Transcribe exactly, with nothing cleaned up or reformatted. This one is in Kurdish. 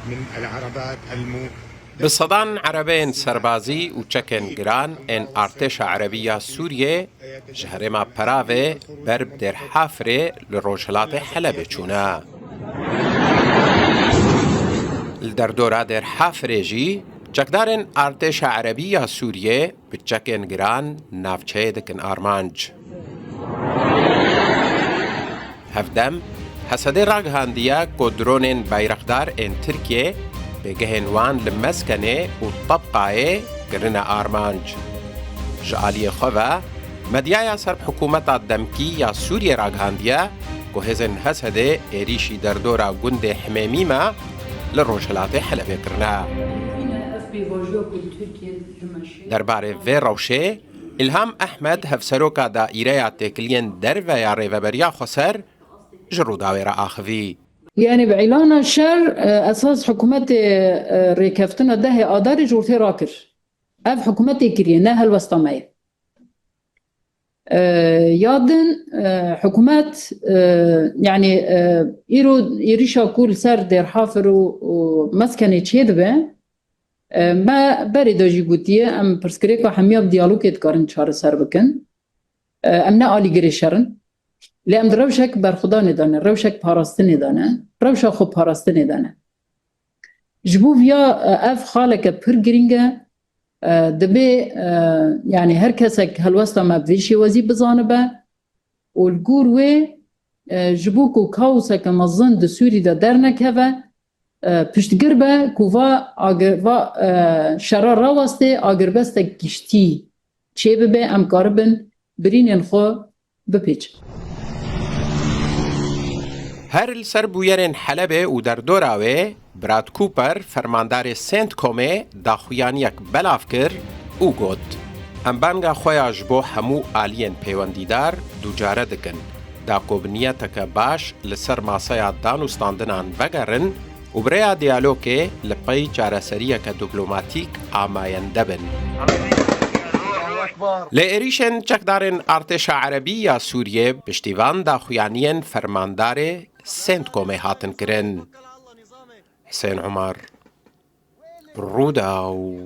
من العربات المو Bi sedan erebeyên serbazî û çekên giran ên artêşa erebî ya Sûriyê ji herêma Peravê ber bi Dêrhafirê li rojhilatê Helebê çûne. Li derdora Dêrhafirê jî çekdarên artêşa erebî ya Sûriyê bi çekên giran navçeyê dikin armanc. Hevdem, Hesedê ragihandiye ku dronên bayrexdar ên Tirkiyê pêgehên wan li Meskenê û Tebqayê kirine armanc. Ji aliyê xwe ve, medyaya ser bi hikûmeta demkî ya Sûriyê ragihandiye ku hêzên Hesedê êrîşî derdora gundê Himêmîme li rojhilatê Helebê kirine. Derbarê vê rewşê, Îlham Ehmed, hevseroka Daîreya Têkiliyên Derve ya Rêveberiya Xweser, ji Rûdawê re axivî. Yani bi îlana şer, e, esas hikûmetê, e, rêkeftina dehê Adarê ji ortê rakir. Ev hikûmetê kiriye, ne helwesta me ye. E, ya din, e, hikûmet, e, yani, e, îro êrîşa ku li ser Dêrhafir û, û Meskenê çêdibe, e, me berê de jî gotiye, em pirsgirêka hemiya bi diyalogê dikarin çareser bikin. E, em ne alîgirê şer in. Lê em di rewşek berxwedanê de ne, rewşek parastinê de ne, rewşa xwe parastinê de ne. Ji bo viya, e, ev xaleke pir girîng e, e, dibê, e, yani her kesek helwesta me bi vê şêwezî bizanibe û li gor wê, e, ji bo ku kaoseke mezin di Sûrî de dernekeve, e, piştgir be ku va agir-, va, e, şera rawestê agirbestek giştî çêbibe, em karibin birînên xwe bipêçin. Her li ser bûyerên Helebê û derdora wê, Brad Cooper, fermandarê Centcomê, daxuyaniyek belav kir û got, Em banga xwe ya ji bo hemû aliyên pêwendîdar ducare dikin, da ku bi niyeteke baş li ser maseya danûstandinan vegerin û bi rêya diyalogê li pey çareseriyeke diplomatîk amayende bin. Lê êrîşên çekdarên artêşa erebî ya Sûriyê piştî van daxuyaniyên fermandarê Centcomê hatin kirin. Husên Umar, Rûdaw.